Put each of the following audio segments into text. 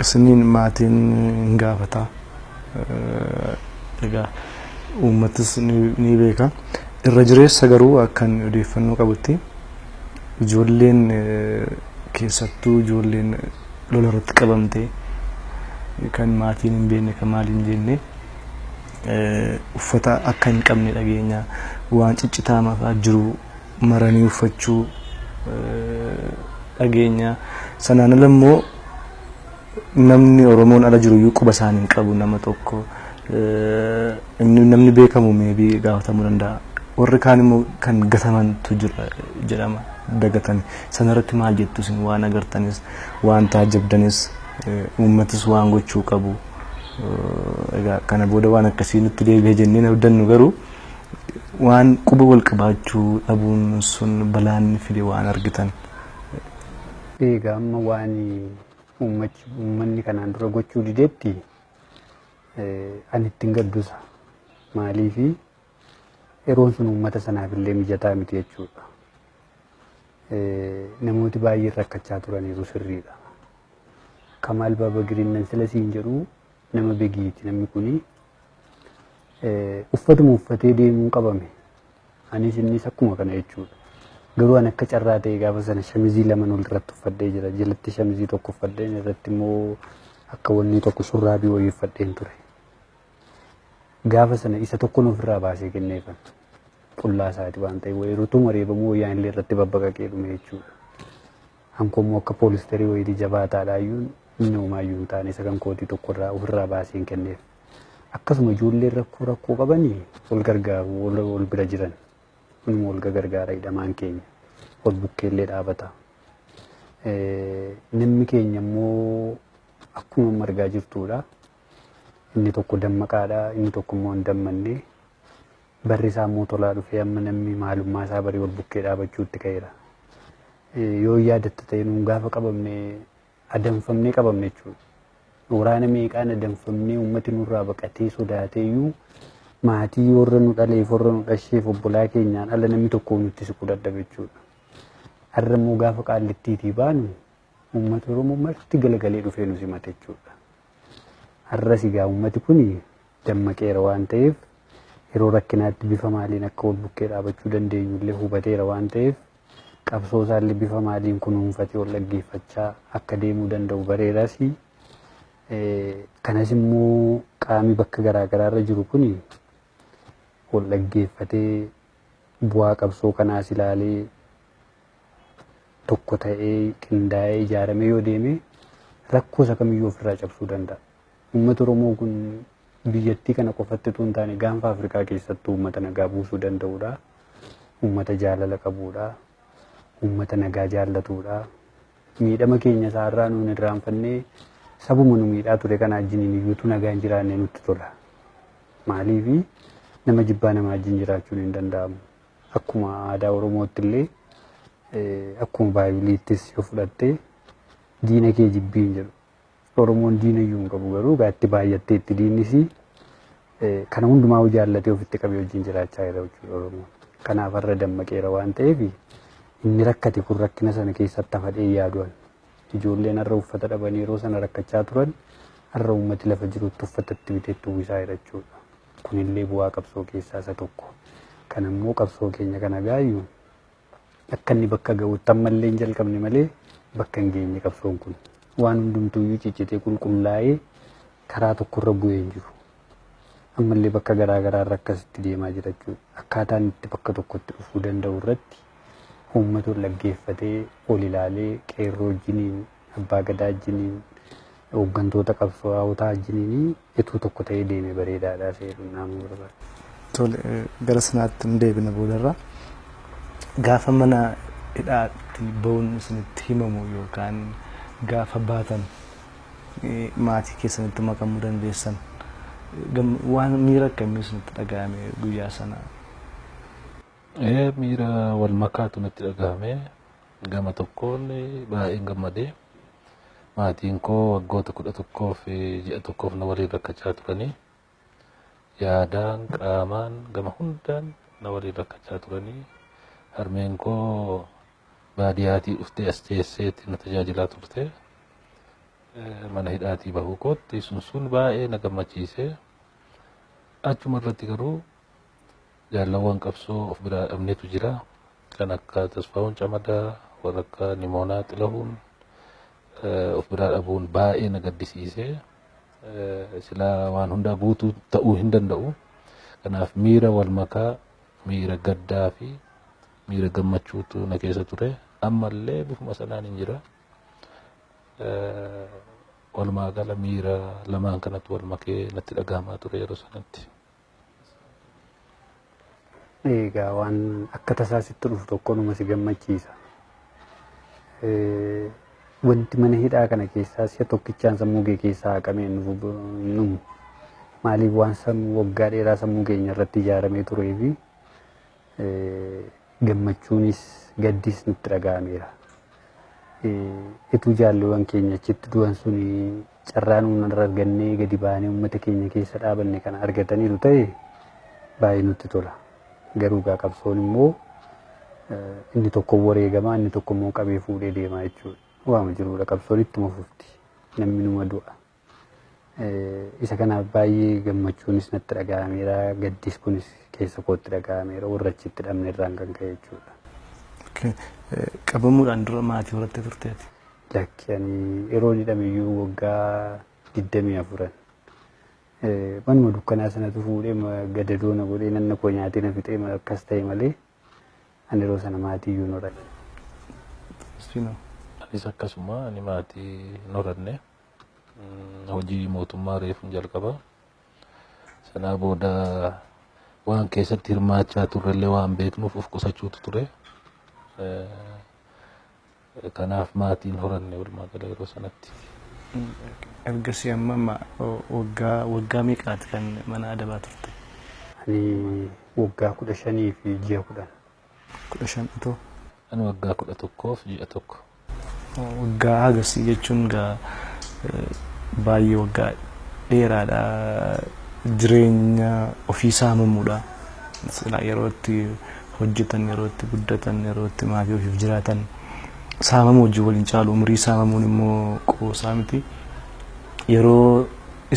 Isiniin maatiin hin gaafata. Egaa uummatis ni beeka. Irra jireessa garuu akkan odeeffannoo qabutti ijoolleen, keessattuu ijoolleen lola irratti qabamte, kan maatiin hin beekne, kan maaliin hin jenne, uffata akka hin qabne dhageenya, waan ciccitaa mafaa jiru maranii uffachuu dhageenya. Sanaan ala immoo namni Oromoon ala jiru iyyuu quba isaanii hin qabu. Nama tokko inni namni beekamu maybe gaafatamuu danda'a. Warri kaan immoo kan gatamantu jira jedhama, dagatame. Sanarratti maal jettu isin, waan agartanis, waan taajjabdanis, uummatis waan gochuu qabu? Egaa kana booda waan akkasii nutti deebi'ee jennee abdannu, garuu waan quba wal qabaachuu dhabuun sun balaan fide waan argitan. Egaa amma waan uummanni kanaan dura gochuu didetti ani ittiin gaddusa. Maaliifi, yeroon sun uummata sanaaf illee mijataa miti jechuudha. Namooti baay'een rakkachaa turaniiru, sirriidha. Kamaal Baabagiriin nan sila siin jedhu nama begiiti namni kuni. Uffatuma uffatee deemuun qabame. Anis innis akkuma kana jechuudha. Garuu an akka carraa ta'e gaafa sana shamizii lama ol irratti uffadhee jira. Jalatti shamizii tokko uffadheen, irratti immoo akka wanni tokko shurraabii wayii uffadheen ture. Gaafa sana isa tokko ofirraa baasee kenneefan. Qullaa isaati waan ta'eef wayii rutuma reebamuu wayyaan illee irratti babbaqaqee dhume jechuudha. Hankoo immoo akka poolisterii wayiitii jabaataadhaayyuu inni homaayyuu hin taane, isa kan kootii tokko irraa ofirraa baasee hin kenneef. Akkasuma ijoolleen rakkoo rakkoo qabanii wal gargaaru, wal bira jiran. Kunuma wal gargaara, hidhamaan keenya. Wal bukkeellee dhaabata. Namni keenya immoo akkuma amma argaa jirtudha. Inni tokko dammaqaadha, inni tokko immoo hin dammanne. Barri isaa immoo tolaa dhufee amma namni maalummaa isaa barii wal bukkee dhaabachuutti ka'eera. Yoo yaadatta ta'e, nuun gaafa qabamne adamfamnee qabamne jechuudha. Waraana meeqaan adamfamnee, uummati nurraa baqatee sodaatee iyyuu, maatii warra nu dhaleef, warra nu dhasheef, obbolaa keenyaan ala namni tokko nutti siquu dadhabe jechuudha. Har'a immoo gaafa Qaallittiitii baanu uummata Oromoo marti galagalee dhufee nu simate jechuudha. Har'as egaa uummati kun dammaqeera waan ta'eef, yeroo rakkinaatti bifa maaliin akka wal bukkee dhaabachuu dandeenyu illee hubateera waan ta'eef, qabsoo isaallee bifa maaliin kunuunfatee wal dhaggeeffachaa akka deemuu danda'u bareeras. Kanas immoo qaamni bakka garaa garaarra jiru kun wal dhaggeeffatee, bu'aa qabsoo kanaas ilaalee, tokko ta'ee qindaa'ee ijaaramee yoo deeme rakkoo isa kamiyyuu ofirraa cabsuu danda'a. Uummata Oromoo kun biyyattii kana qofatti utuu hin taane gaanfa Afrikaa keessattuu uummata nagaa buusuu danda'udha. Uummata jaalala qabudha. Uummata nagaa jaallatudha. Miidhama keenya isaarraa nuun irraanfannee sabuma nu miidhaa ture kana wajjiniin iyyuutu nagaa hin jiraanne nutti tola. Maaliifi, nama jibbaa nama wajjin jiraachuun hin danda'amu. Akkuma aadaa Oromootti illee, akkuma Baaybiliittis yoo fudhatte, diina kee jibbii hin jedhu. Oromoon diina iyyuu hin qabu, garuu egaa itti baay'attee itti diinnis kana hundumaa jaallatee ofitti qabee wajjin jiraachaa jira jechuudha Oromoon. Kanaaf har'a dammaqeera waan ta'eef inni rakkate kun rakkina sana keessatti hafadhee yaadu'an. Ijoolleen har'a uffata dhabanii yeroo sana rakkachaa turan har'a uummati lafa jirutti uffata itti biteetti uwwisaa jira jechuudha. Kunillee bu'aa qabsoo keessaa isa tokko. Kan immoo qabsoo keenya kana gaayyuu akka inni bakka ga'utti ammallee hin jalqabne malee bakka hin geenye qabsoon kun. Waan hundumtuuyyuu ciccitee qulqullaa'ee karaa tokkorra bu'ee hin jiru. Ammallee bakka garaa garaarra akkasitti deemaa jira jechuudha. Akkaataan itti bakka tokkotti dhufuu danda'u irratti uummata ol dhaggeeffatee, ol ilaalee, qeerroo wajjiniin, abbaa gadaa wajjiniin, hooggantoota qabsaa'otaa wajjiniin ituu tokko ta'ee deeme bareedaadha seeruun naamuu barbaada. Tole, gara sanaatti hin deebina boodarra. Gaafa mana hidhaatti ba'uun isinitti himamu yookaan gaafa baatan maatii keessanitti makamuu dandeessan, waan miira akkamii isinitti dhaga'ame guyyaa sana? Miira wal makaatu natti dhagahame. Gama tokkoon baay'een gammadee, maatiin koo waggoota 11 fi ji'a tokkoof na waliin rakkachaa turanii, yaadaan, qaamaan, gama hundaan na waliin rakkachaa turanii, harmeen koo baadiyyaatii dhuftee as teesseetti na tajaajilaa turte. Mana hidhaatii bahuu kootti sun baay'ee na gammachiise. Achuma irratti garuu jaalawwan qabsoo of biraa dhabnetu jira. Kan akka Tasfaa'uun Camadaa, warra akka Nimoonaa Xilahuun of biraa dhabuun baay'ee na gaddisiise. Silaa waan hundaa guutuu ta'uu hin danda'u. Kanaaf miira wal makaa, miira gaddaa fi miira gammachuutu na keessa ture. Ammallee bifuma sanaan hin jira. Walumaa gala miira lamaan kanatti wal makee natti dhagahamaa ture yeroo sanatti. Egaa waan akka tasaa sitti dhufu tokko numa si gammachiisa. Wanti mana hidhaa kana keessaa si'a tokkichaan sammuu kee keessaa haqamee hin dhumu. Maaliif waan sammuu waggaa dheeraa sammuu keenya irratti ijaaramee turee fi gammachuunis gaddis nutti dhaga'ameera. Ituu jaalleewwan keenya achitti du'an suni carraa nuun irra argannee gadi baanee uummata keenya keessa dhaabanne kana argataniiru ta'e baay'ee nutti tola. Garuu egaa qabsoon immoo inni tokko wareegamaa inni tokko immoo qabee fuudhee deemaa jechuudha. Waama jirudha qabsoon ittuma fufti. Namni numa du'a. Isa kanaaf baay'ee gammachuunis natti dhaga'ameera gaddis kunis keessa kootti dhaga'ameera warra achitti dhabne irraan kan ka'e jechuudha. Qabamuudhaan dura maatii horattee turteeti? Lakki ani yeroo hidhame iyyuu waggaa 24. Manuma dukkanaa sanatu fuudhee gadadoo na godhee nanna koo nyaatee na fixee akkas ta'e malee ani yeroo sana maatii iyyuu hin horanne. Anis akkasuma ani maatii hin horanne. Hojii mootummaa reefuun jalqaba. Sanaa booda waan keessatti hirmaachaa turrellee waan beeknuuf of qusachuutu ture. Kanaaf maatiin horanne walumaa gala yeroo sanatti. Ergasii amma waggaa meeqaati kan mana adabaa turte? Ani waggaa 15 fi ji'a 10. 15 otoo? Ani waggaa 11 fi ji'a 1. Waggaa hagasii jechuun gaa baay'ee waggaa dheeraadha. Jireenya ofii saamamuudha. Yeroo itti hojjetan, yeroo itti guddatan, yeroo itti maatii ofiif jiraatan saamamuu wajjin waliin caalu. Umurii saamamuun immoo qoosaa miti. Yeroo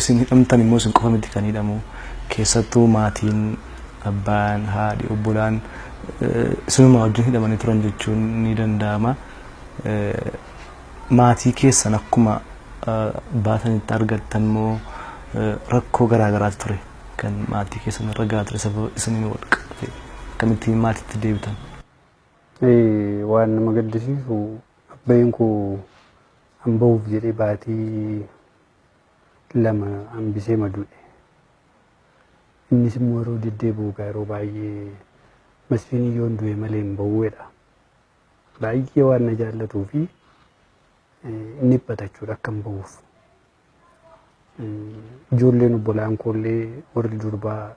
isin hidhamtan immoo isin qofa miti kan hidhamu. Keessattuu maatiin, abbaan, haadhi, obbolaan isinuma wajjin hidhamanii turan jechuun ni danda'ama. Maatii keessan akkuma baatanitti argattan immoo rakkoo garaa garaatu ture kan maatii keessan irra gahaa ture sababa isiniin wal qabate akkamittiin maatiitti deebitan? Waan nama gaddisiisu abbaan koo an bahuuf jedhee baatii 2 hambisee maduudhe. Innis immoo yeroo deddeebi'u yeroo baay'ee Masfiin yoon du'e malee hin bahuudha. Baay'ee waan na jaallatuu fi inni dhiphata jechuudha akka hin bahuuf. Ijoolleen obbolaan koollee warri durbaa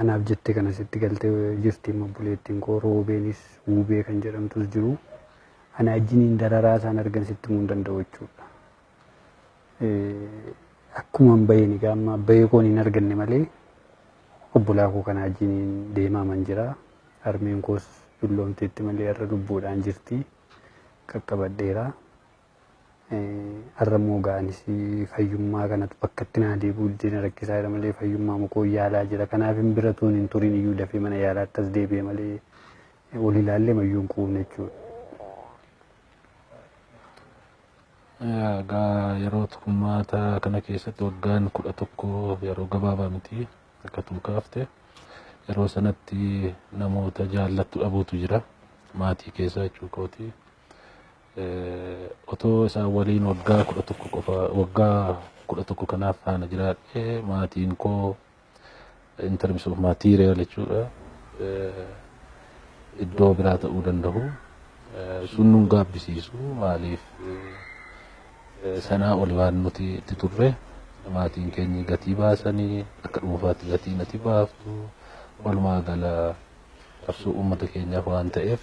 anaaf jettee kana sitti galtee jirti obboleettiin koo Roobeenis Wuubee kan jedhamtus jiru. Ana wajjiniin dararaa isaan argan sitti himuu hin danda'u jechuudha. Akkuma hin baheen egaa amma bahee koon hin arganne malee obbolaa koo kana wajjiniin deemaa man jira. Harmeen koos dulloomteetti malee har'a lubbuudhaan jirti. Qaqqabadheera. Har'a immoo ga'anis fayyummaa kanatu bakka itti naa deebi'u didee na rakkisaa jira malee fayyummaa mukoo yaalaa jira. Kanaaf hin bira tuun hin turin iyyuu dafee mana yaalaatti as deebi'e malee ol ilaallee mayyuu hin quufne jechuudha. Egaa yeroo turmaata kana keessatti waggaan 11 yeroo gabaabaa miti akka tuukaafte. Yeroo sanatti namoota jaallattu dhabuutu jira maatii keessa jechuu kooti. Otoo isaan waliin waggaa 11 qofa waggaa 11 kanaaf faana jiraadhee maatiin koo in terms of material jechuudha iddoo biraa ta'uu danda'u. Sun nun gaabbisiisu maaliif sanaa ol waan nuti itti turre maatiin keenya gatii baasanii akka dhuunfaatti gatii nati baaftu walumaa gala qabsoo uummata keenyaaf waan ta'eef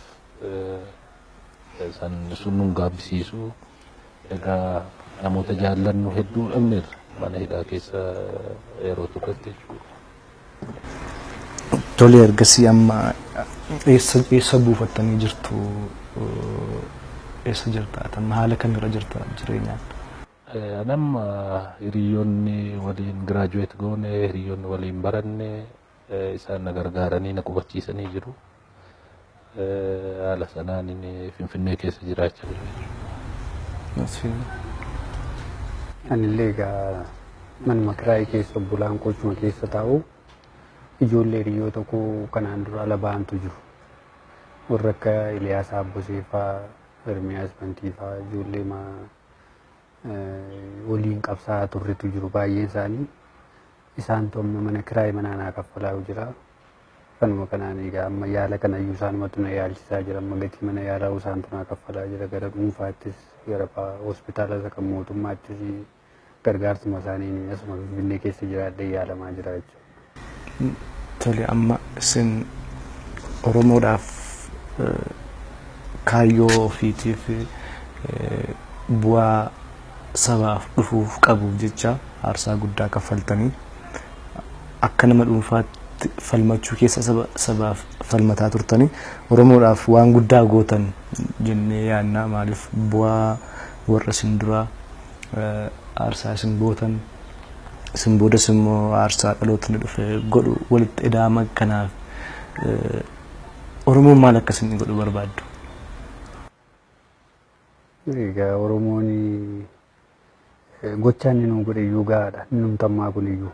sun nun gaabbisiisu. Egaa namoota jaallannu hedduu dhabneerra mana hidhaa keessa yeroo turretti jechuudha. Tole ergasii amma eessa buufattanii jirtu? Eessa jirta? Haala kamirra jirta jireenyaan? Anamma hiriyoonni waliin giraajuweet goone, hiriyoonni waliin baranne isaan na gargaaranii na qubachiisanii jiru. Haala sanaan inni Finfinnee keessa jiraachaa jira jechuudha. Anillee egaa manuma kiraayii keessa obbolaan kochuma keessa taa'u, ijoollee hiriyoota koo kanaan dura ala ba'antu jiru. Warra akka Iliyaas Abbosee fa'aa, Ermiyaas Bantii fa'aa, ijoollee waliin qabsaa'aa turretu jiru baay'een isaanii. Isaan amma mana kiraayii manaa naa kaffalaa jira. Kanuma kanaan egaa amma yaala kanayyuu isaanumatu na yaalchisaa jira. Amma gatii mana yaalaa isaantu naa kaffalaa jira. Gara dhuunfaattis, gara hospitaala isa kan mootummaattis gargaarsuma isaaniin asuma Finfinnee keessa jiraadhee yaalamaa jira jechuudha. Tole, amma isin Oromoodhaaf kaayyoo ofiitiif bu'aa sabaaf dhufuuf qabuuf jecha aarsaa guddaa kaffaltanii, akka nama dhuunfaatti falmachuu keessa sabaaf falmataa turtanii, Oromoodhaaf waan guddaa gootan jennee yaadna. Maaliif, bu'aa warra isin duraa aarsaa isin gootan, isin boodas immoo aarsaa dhalootni dhufe godhu walitti ida'ama. Kanaaf Oromoon maal akka isin godhu barbaaddu? Egaa Oromoon gochaa inni nuu godhe iyyuu gahaadha. Innumtammaa kun iyyuu.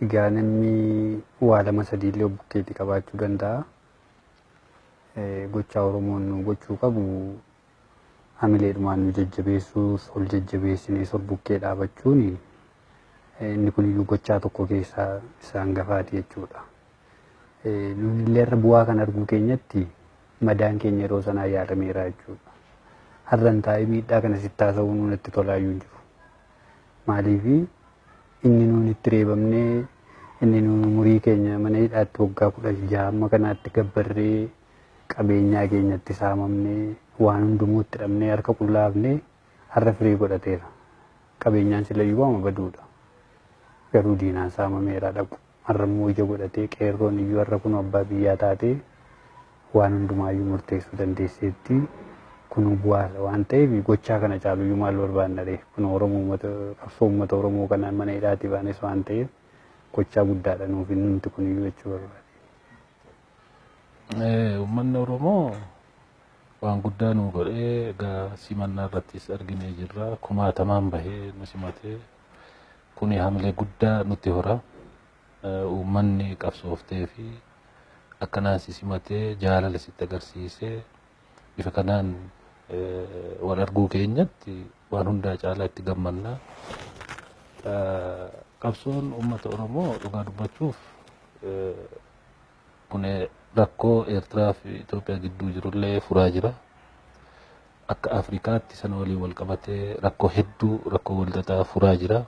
Egaa namni waa lama sadiillee bukkeetti qabaachuu danda'a. Gochaa Oromoon nu gochuu qabu hamileedhumaan nu jajjabeessuus, ol jajjabeessinee ol bukkee dhaabachuun, inni kun iyyuu gochaa tokko keessaa isa hangafaati jechuudha. Nuti illee irra bu'aa kan arguu keenyatti madaan keenya yeroo sanaa yaalameera jechuudha. Har'an taa'ee miidhaa kana sitti haasa'uun natti tolaayyuu hin jiru. Maaliifi, inni nuun itti reebamnee, inni nuun umurii keenya mana hidhaatti waggaa 16 amma kanaatti gabbarree, qabeenyaa keenyatti saamamnee, waan hundumuu itti dhabnee, harka qullaafnee, har'a firii godhateera. Qabeenyaan silayyuu waama baduudha. Garuu diinaan saamameera dhaqu. Har'a immoo ija godhatee, qeerroon iyyuu har'a kun abbaa biyyaa taatee waan hundumaayyuu murteessuu dandeesseetti. Kun bu'aa waan ta'eef, gochaa kana caaluyyuu maal barbaanna ree? Kun Oromoo uummata qabsoo uummata Oromoo kanaan mana hidhaatii baanes waan ta'eef, gochaa guddaadha nuuf inni kun iyyuu jechuu barbaade. Uummanni Oromoo waan guddaa nu godhee. Egaa simannaa irrattis arginee jirra. Kumaatamaan bahee nu simatee, kuni hamilee guddaa nutti hora. Uummanni qabsooftee fi akkanaan si simatee, jaalala sitti agarsiisee, bifa kanaan wal arguu keenyatti waan hundaa caalaa itti gammannaa. Qabsoon uummata Oromoo, dhugaa dubbachuuf, kun rakkoo Eertiraa fi Itoophiyaa gidduu jirullee furaa jira. Akka Afrikaatti sana waliin wal qabatee rakkoo hedduu, rakkoo walxaxaa furaa jira.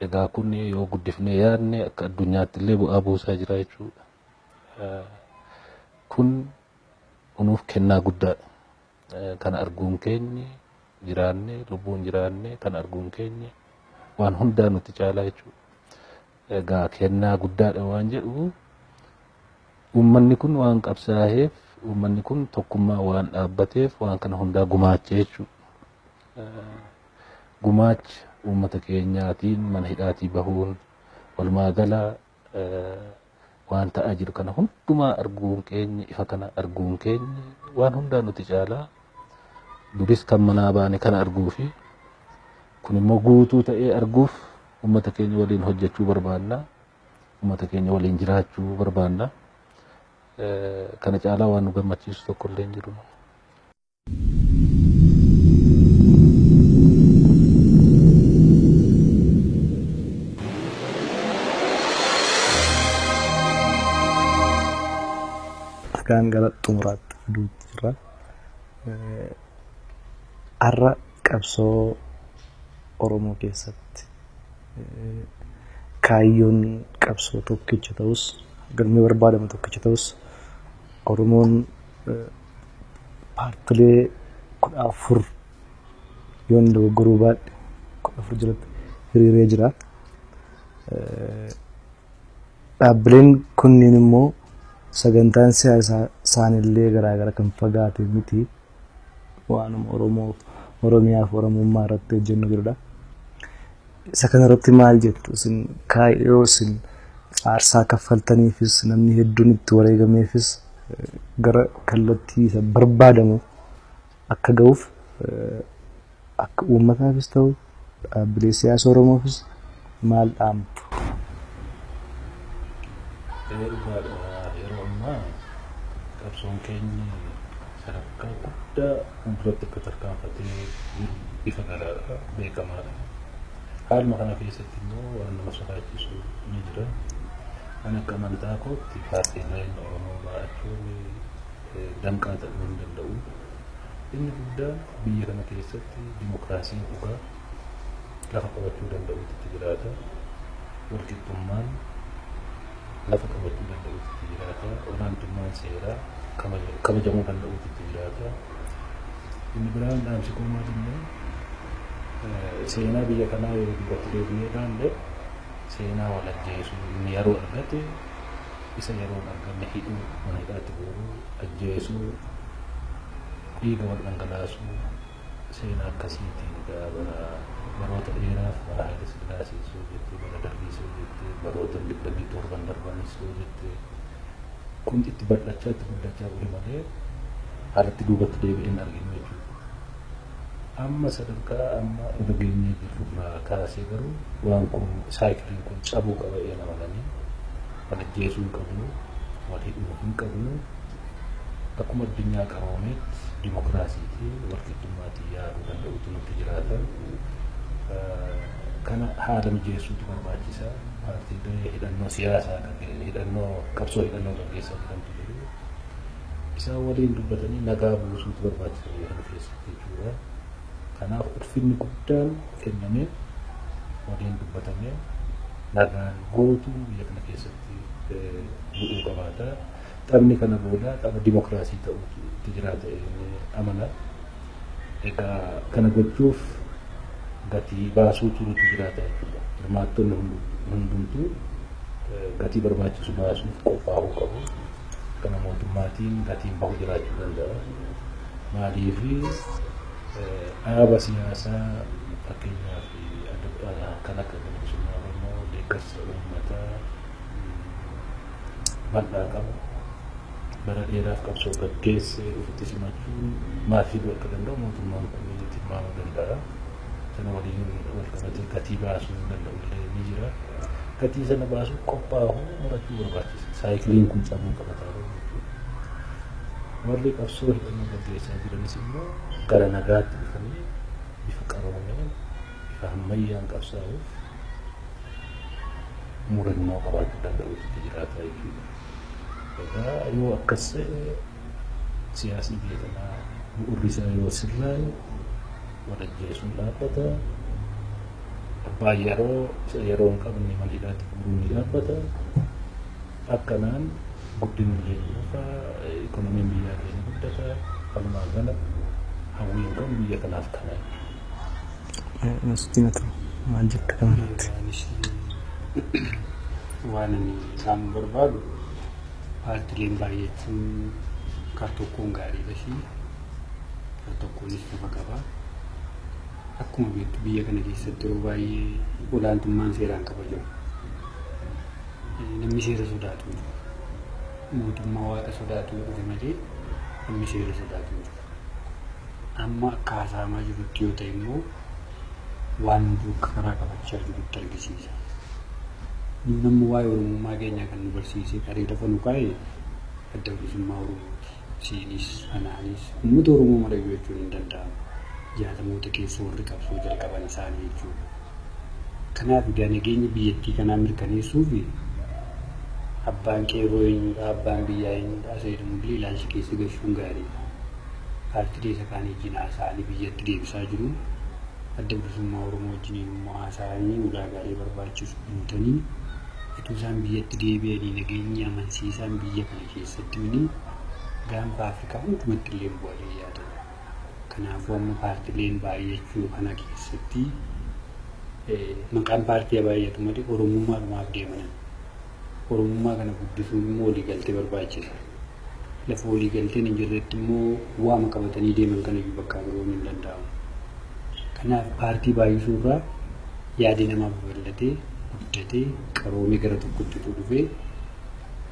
Egaa kun yoo guddifnee yaadne, akka addunyaatti illee bu'aa buusaa jira jechuudha. Kun nuuf kennaa guddaadha. Kana arguun keenyi, jiraanne, lubbuun jiraanne kana arguun keenyi waan hundaa nutti caalaa jechuudha. Egaa kennaa guddaadha waan jedhu, uummanni kun waan qabsaa'eef, uummanni kun tokkummaa waan dhaabbateef, waan kana hundaa gumaache jechuudha. Gumaacha uummata keenyaatiin mana hidhaatii bahuun, walumaa gala waan ta'aa jiru kana hundumaa arguun keenya, ifa kana arguun keenya waan hundaa nuti caalaa. Duris kan manaa baane kana arguu fi kun immoo guutuu ta'ee arguuf uummata keenya waliin hojjechuu barbaanna. Uummata keenya waliin jiraachuu barbaanna. Kana caalaa waan nu gammachiisu tokko illee hin jiru. Akkaan gara xumuraatti fiduutti jira. Har'a qabsoo Oromoo keessatti kaayyoon qabsoo tokkicha ta'us, galmi barbaadamu tokkicha ta'us, Oromoon paartilee 14, yoon dogoggoruu baadhe, 14 jalatti hiriiree jira. Dhaabbileen kunniin immoo sagantaan siyaasaa isaaniillee garaagara kan fagaate miti. Waanuma Oromoo Oromiyaaf Oromummaa irratti hojjennu jirudha. Isa kanarratti maal jettu isin kaayyoo isin aarsaa kaffaltaniifis namni hedduun itti wareegameefis gara kallattii isa barbaadamu akka ga'uuf akka uummataafis ta'u dhaabbilee siyaasa Oromoofis maal dhaamtu? Dhugaadha. Yeroo ammaa qabsoon keenya sadarkaa guddaa fuulduratti akka tarkaanfatee jiru ifa galaadha, beekamaadha. Haaluma kana keessatti immoo waan nama sodaachisu ni jira. Ani akka amantaa kootti paartiileen Oromoo baay'achuun danqaa ta'uu hin danda'u. Inni guddaan biyya kana keessatti dimokiraasiin dhugaa lafa qabachuu danda'utti jiraata. Walqixxummaan lafa qabachuu danda'utti jiraata. Olaantummaan seeraa kabajamuu danda'utti jiraata. Inni biraan dhaamsi koo maal inni seenaa biyya kanaa yoo duubatti deebinee ilaalle seenaa wal ajjeesuu inni yeroo argate isa yeroo hin arganne hidhuu, mana hidhaatti guuruu, ajjeesuu, dhiiga wal dhangalaasuu seenaa akkasiitiin egaa bara baroota dheeraaf bara Haayile Sillaasees yoo jette, bara Dargiis yoo jette, baroota 27 darbanis yoo jette kun itti bal'achaa itti guddachaa dhufe malee haalatti duubatti deebi'ee hin arginu jechuudha. Amma sadarkaa amma irra geenyee jirru irraa kaasee garuu waan kun saayikiliin kun cabuu qaba jedhanii amananii wal ajjeesuu hin qabnu, wal hidhuu hin qabnu, akkuma addunyaa qaroomeetti dimokiraasiitiin walqixxummaatiin yaaduu danda'utu nutti jiraata. Kana haala mijeessuutu barbaachisa. Paartiilee hidhannoo siyaasaa hidhannoo qabsoo hidhannoo gaggeessaa jirantu jiru. Isaan waliin dubbatanii nagaa buusuutu barbaachisa biyya kana keessatti jechuudha. Kanaaf ulfinni guddaan kennamee waliin dubbatamee nagaan guutuu biyya kana keessatti bu'uu qabaata. Taphni kana booda tapha dimokiraasii ta'uutu itti jiraata inni amana. Egaa kana gochuuf gatii baasuutu nutti jiraata jechuudha. Hirmaattonni hundumtuu gatii barbaachisu baasuuf qophaa'uu qabu. Gama mootummaatiin gatiin bahu jiraachuu danda'a. Maaliifi dhaaba siyaasaa fakkeenyaaf kan akka Adda Bilisummaa Oromoo deeggarsa uummataa bal'aa qabu. Bara dheeraaf qabsoo gaggeesse ofitti simachuun maal fiduu akka danda'u mootummaan kun tilmaamuu danda'a. Sana waliin wal qabatee gatii baasuu danda'u illee ni jira. Gatii sana baasuuf qophaa'uu murachuu barbaachisa. Saayikiliin kun cabuu qaba taanaan jechuudha. Warri qabsoo hidhannoo gaggeessaa jiranis immoo gara nagaatti dhufanii bifa qaroomeen bifa ammayyaan qabsaa'uuf murannoo qabaachuu danda'utu jiraata jechuudha. Egaa yoo akkas ta'e siyaasni biyya kanaa bu'uurri isaa yoo sirraa'e wal ajjeesuun dhaabbata. Abbaan yeroo isa yeroo hin qabne mana hidhaatti guuruun ni dhaabbata. Akkanaan guddinni illee ni dhufa, ikoonomiin biyyaa illee ni guddata. Walumaa gala hawwiin qabu biyya kanaaf kana jechuudha. Nastiin maal jetta kanarratti? Anis waan ani isaan barbaadu paartileen baay'achuun kar tokkoon gaariidha shi kar tokkoonis lafa qaba. Akkuma beektu biyya kana keessatti yeroo baay'ee olaantummaan seeraan kabajamu. Namni seera sodaatu hin jiru. Mootummaa waaqa sodaatu yoo dhufe malee namni seera sodaatu hin jiru. Amma akka haasa'amaa jirutti yoo ta'e immoo waan hunduu akka karaa qabachaa jirutti argisiisa. Namni waa'ee Oromummaa keenyaa kan nu barsiise qaree lafa nu kaa'e Adda Bilisummaa Oromooti. Isiinis, anaanis, uummata Oromoo marayyuu jechuun hin danda'amu. Jaatamoota keessa warri qabsoo jalqaban isaanii jechuudha. Kanaaf egaa nageenya biyyattii kanaa mirkaneessuuf abbaan qeerroo eenyudha, abbaan biyyaa eenyudha, isa jedhamullee ilaalcha keessa galchuun gaariidha. Paartiilee isa kaan wajjin haasa'anii biyyatti deebisaa jiru. Adda Bilisummaa Oromoo wajjin immoo haasa'anii ulaagaalee barbaachisu guutanii utuu isaan biyyatti deebi'anii nageenyi amansiisaan biyya kana keessatti mini gaanfa Afrikaa hundumatti illee bu'anii yaadamu. Kanaafuu amma paartileen baay'achuu kana keessatti maqaan paartii baay'atu malee Oromummaadhumaaf deemanan. Oromummaa kana guddisuun immoo waliigaltee barbaachisa. Lafa waliigalteen hin jirretti immoo waama qabatanii deeman kanayyuu bakka biroon hin danda'amu. Kanaaf paartii baay'isuu irraa yaadi namaa babal'atee guddatee qaroomee gara tokkotti dhufee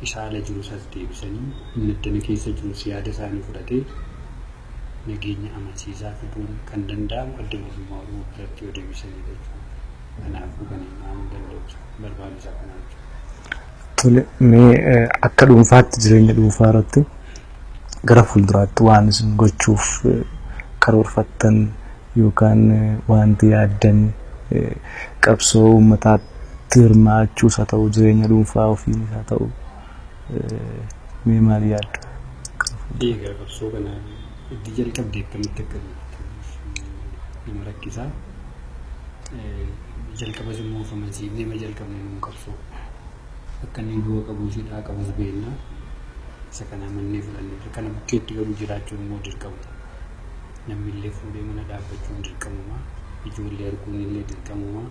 isa ala jiru isas deebisanii inni addana keessa jirus yaada isaanii fudhatee nageenya amansiisaa fiduun kan danda'amu Adda Bilisummaa Oromoo biratti yoo deebisanidha jechuudha. Kanaafuu kan hin danda'u barbaadu isa kana jechuudha. Tole, mee akka dhuunfaatti jireenya dhuunfaa irratti gara fuulduraatti waan isin gochuuf karoorfattan yookaan wanti yaaddan qabsoo uummataatti hirmaachuus haa ta'u jireenya dhuunfaa ofiinis haa ta'u mee maal yaaddu? Egaa qabsoo kana itti jalqabdee akkamitti akka nama rakkisaa. Jalqabas immoo of amansiifnee ma jalqabne nuun qabsoo. Akka inni du'a qabuu fi hidhaa qabus beekna. Isa kana amannee fudhannee kana bukkeetti garuu jiraachuun immoo dirqama. Namni illee fuudhee mana dhaabbachuun dirqamuma. Ijoollee arguun illee dirqamuma.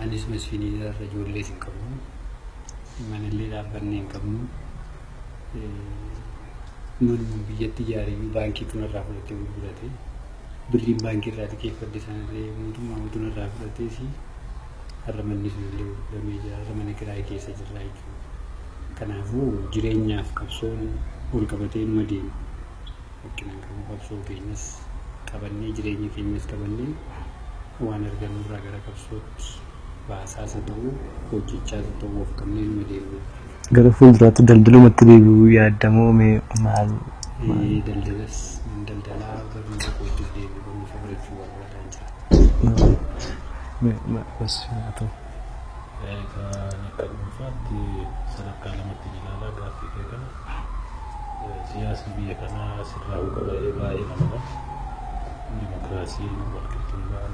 Anis masfiinii irra ijoollees hin qabnu. Manallee dhaabbannee hin qabnu. Manuma biyyatti ijaariyyuu baankii tunarraa fudhatee gurgurate. Birriin baankii irraa liqeeffadhe sanallee mootummaa mootummaa fudhatees har'a manni sunillee gurguramee jira. Har'a mana kiraayii keessa jirra jechuudha. Kanaafuu jireenyaaf qabsoon ol qabatee numa deema. Rakkinaan qabu qabsoo keenyas qabannee jireenya keenyas qabannee waan argannu irraa gara qabsootti baasaas haa ta'u hojjechaas haa ta'u of qabnee numa deemna. Gara fuulduraatti daldalumatti deebi'uu yaaddamoo mee maal? Daldalas daldalaa barnoota kootti deebi'u barumsa barachuu barbaadaan jira. Haa ta'u. Egaa akka dhuunfaatti sadarkaa lamatti ilaalaa gaaffii kee kana siyaasni biyya kanaa sirraa qaba baay'ee namadha. Dimokiraasiin walqixxummaan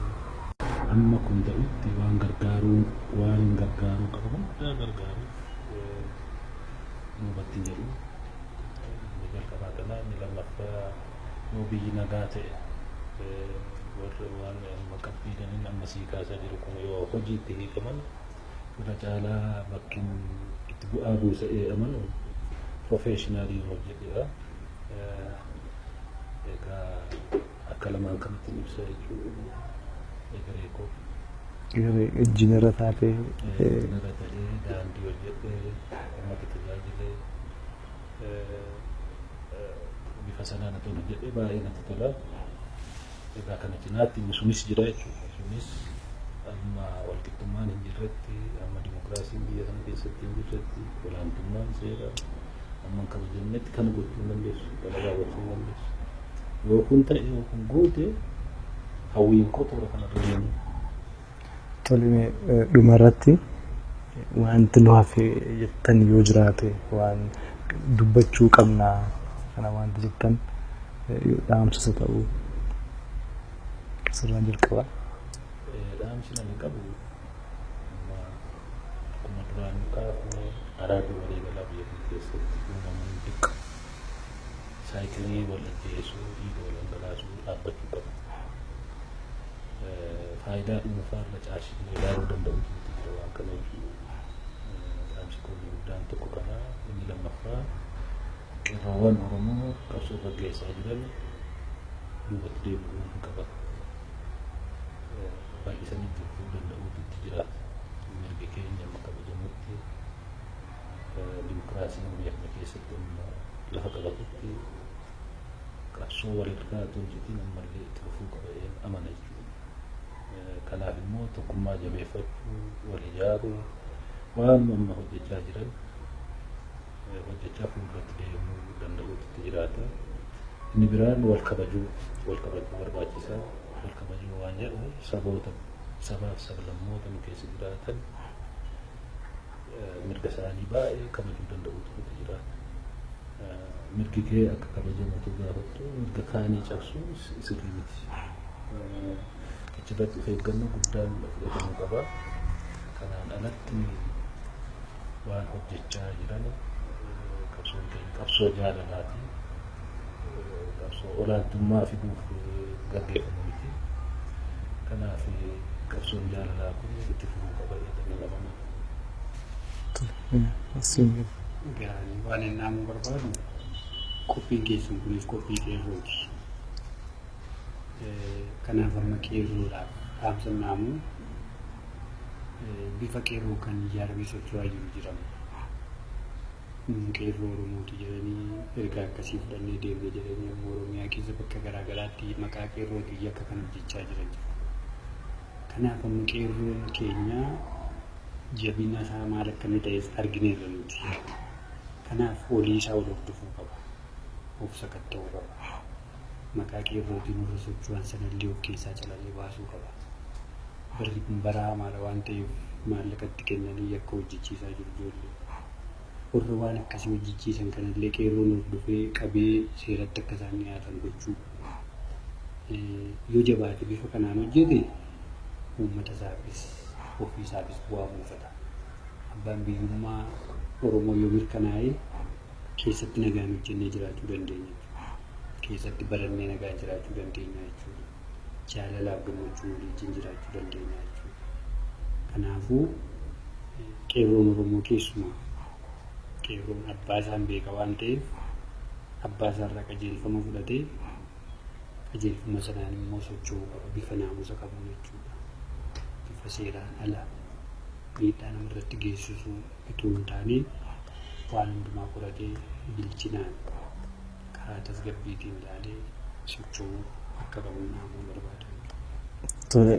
amma kun ta'utti waan gargaaruu waan hin gargaaruu qabu hundaa gargaaruuf duubatti hin jedhu. Inni jalqabaa kana inni lammaffaa yoo biyyi nagaa ta'e warri waan amma qabxiidhaniin amma sii kaasaa jiru kun yoo hojiitti hiikaman irra caalaa bakki itti bu'aa buusa amanu professionally hojjedheera. Egaa akka lamaan kanatti ibsa jechuudha. Egeree koo. Injiinara taatee. Injiinara ta'ee daandii hojjedhee uummata tajaajilee bifa sanaan otoo hojjedhee baay'ee natti tola. Egaa kana cinaatti inni sunis jira jechuudha. Sunis amma walqixxummaan hin jirretti, amma dimokiraasiin biyya kana keessatti hin jirretti, olaantummaan seeraa amma hin kabajamnetti kana gochuu hin dandeessu, dalagaa gochuu hin dandeessu. Yoo kun ta'e yoo kun guute hawwiin koo toora kanarra deemu. Tole, dhumarratti wanti nu hafe jettan yoo jiraate waan dubbachuu qabnaa kana wanti jettan dhaamsisa ta'uu sirraan jalqaba. Dhaamsi ani qabu akkuma duraan kaafne araarri waliigalaa biyya kana keessatti uumamuun dirqama. Saayikilii wal ajjeesuu, dhiiga wal dhangalaasuu dhaabbachuu qaba. Faayidaa dhuunfaa irra caalchisnee ilaaluu danda'utu nuti jira waan kana jechuudha. Dhaamsi koo guddaan tokko kana. Inni lammaffaa qeerroowwan Oromoo qabsoo gaggeessaa jiran duubatti deebi'uu hin qaban. Baay'isanii itti fufuu danda'uutu itti jiraata. Mirgi keenya amma kabajamutti dimokiraasiin biyya kana keessatti amma lafa qabatutti qabsoo walirraa otoo hin citiin ammallee itti fufuu qaba amana jechuudha. Kanaaf immoo tokkummaa jabeeffachuu, wal ijaaruu, waan amma hojjechaa jiran hojjechaa fuulduratti deemuu danda'uutu itti jiraata. Inni biraan wal kabajuu, wal kabajuu barbaachisaa. Wal kabajuu waan jedhu saboota sabaaf sablammoota nu keessa jiraatan mirga isaanii baay'ee kabajuu danda'uutu itti jiraata. Mirgi kee akka kabajamutu gaafattu mirga kaanii cabsuu sirrii miti. Achirratti of eeggannoo guddaan fudhatamuu qaba. Kanaan alatti waan hojjechaa jiran qabsoon keenya qabsoo jaalalaati. Qabsoo olaantummaa fiduuf gaggeeffamu miti. Kanaaf qabsoon jaalalaa kun itti fufuu qaba jedhamee amana. Waan inni naamuu barbaadu qophiin keessan kunis qophii qeerrooti. Kanaaf amma qeerroodhaaf dhaamsa naamu bifa qeerroo kan ijaaramee socho'aa jiru jedhama. Qeerroo Oromooti jedhanii ergaa akkasii fudhannee deemne jedhanii amma Oromiyaa keessa bakka garaa garaatti maqaa qeerrootiin yakka kan hojjechaa jiran jiru. Kanaaf amma qeerroon keenya jabina isaa maal akka inni ta'es argineerra nuti. Kanaaf olii isaa ol hordofuu qaba. Of sakatta'uu qaba. Maqaa qeerrootiin warra socho'an sanallee of keessaa calalee baasuu qaba. Barri kun bara hamaadha waan ta'eef maallaqatti kennanii yakka hojjechiisaa jiru ijoollee. Warra waan akkasii hojjechiisan kanallee qeerroon hordofee qabee seeratti akka isaan dhiyaatan gochuu. Yoo jabaate bifa kanaan hojjete uummata isaafis ofii isaafis bu'aa buufata. Abbaan biyyummaa Oromoo yoo mirkanaa'e keessatti nagaan hojjennee jiraachuu dandeenya. Keessatti barannee nagaan jiraachuu dandeenya jechuudha. Jaalalaaf gammachuu waliin jiraachuu dandeenya jechuudha. Kanaafuu qeerroon Oromoo keessumaa qeerroon abbaa isaan beeka waan ta'eef abbaa isaarraa qajeelfama fudhatee qajeelfama sanaan immoo socho'uu qaba bifa naamusa qabuun jechuudha. Bifa seeraan ala miidhaa namarratti geessisuu itoo hin taane waan hundumaa qoratee bilchinaan karaa tasgabbiitiin ilaalee socho'uu akka qabu naamuu barbaada. Tole,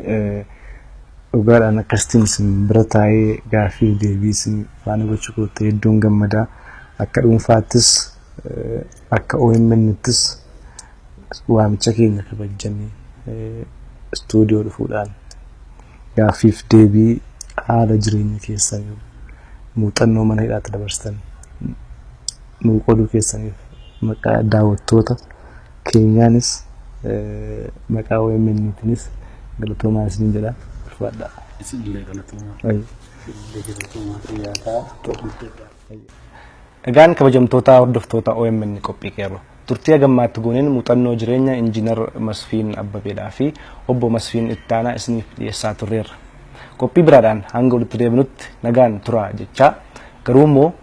dhugaadhaan akkasitiin isin bira taa'ee gaaffii deebii isin faana gochuu kootti hedduun gammadaa. Akka dhuunfaattis akka OMN'ttis waamicha keenya kabajjanii istuudiyoo dhufuudhaan gaaffiif deebii haala jireenya keessanii muuxannoo mana hidhaatti dabarsitan nuu qooduu keessaniif maqaa daawwattoota keenyaanis maqaa OMN'tiinis galatoomaa isiniin jedha. Ulfaadhaa. Isinillee galatoomaa. Illee galatoomaa fayyaa ta'a. Egaan kabajamtoota hordoftoota OMN qophii qeerroo turtii hagammaatti gooneen muuxannoo jireenya Injiinar Masfiin Abbabeedhaa fi obbo Masfiin Ittaanaa isiniif dhiyeessaa turreerra. Qophii biraadhaan hanga walitti deebinutti nagaan turaa jechaa garuu immoo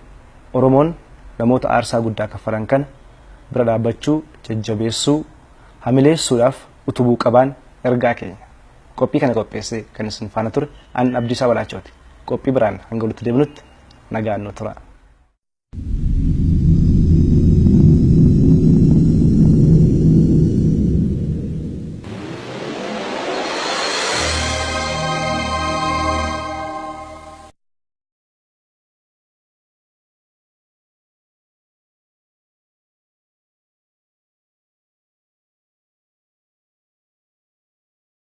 Oromoon namoota aarsaa guddaa kaffalan kana bira dhaabbachuu, jajjabeessuu, hamileessuudhaaf utubuu qabaan ergaa keenya. Qophii kana qopheessee kan isin faana ture an Abdiisaa Balaachooti. Qophii biraan hanga walitti deebinutti nagaan nu turaa.